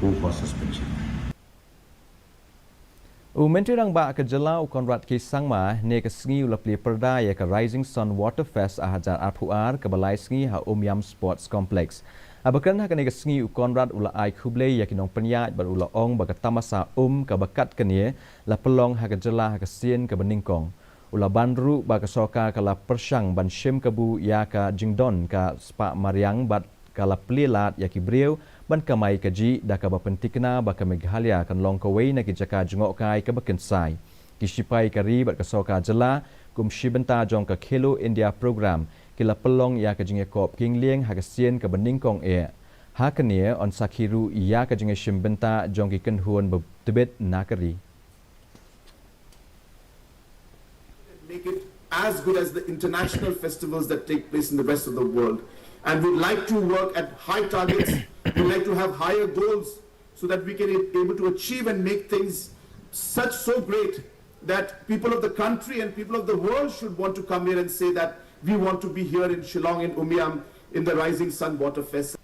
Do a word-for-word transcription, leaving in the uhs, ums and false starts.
Go for suspension. U Myntri Rangbah ka jylla u Conrad K Sangma ne ka sngi u la plie pyrda ïa ka Rising Sun Water Fest ar hajar arphew ar kaba lai sngi ha Umiam Sports Complex. Haba kren ha kane ka sngi u Conrad u la ai khublei ïa ki nongpynïaid bad u la ong ba ka tamasa um kaba kat kane la pynlong ha ka jylla ha ka sien kaba nyngkong. U la ban ruh ba ka sorkar ka la pyrshang ban shim kabu ïa ka jingdon ka spah mariang bad ka la plie lad ïa ki briew ban kamai kajih da kaba pynthikna ba ka Meghalaya kan long kawei na ki jaka jngohkai kaba kynsai. Ki shipai ka ri bad ka sorkar jylla kum shi bynta jong ka Khelo India Programme ki la pynlong ïa ka jingïakop kynglieng ha ka sien kaba nyngkong eh. Ha kane yn sakhi ruh ïa ka jingïashim bynta jong ki kynhun ba tbit na ka ri. Make it as good as the international festivals that take place in the rest of the world. And we'd like to work at high targets. We'd like to have higher goals so that we can be able to achieve and make things such so great that people of the country and people of the world should want to come here and say that we want to be here in Shillong, in Umiam, in the Rising Sun Water Fest.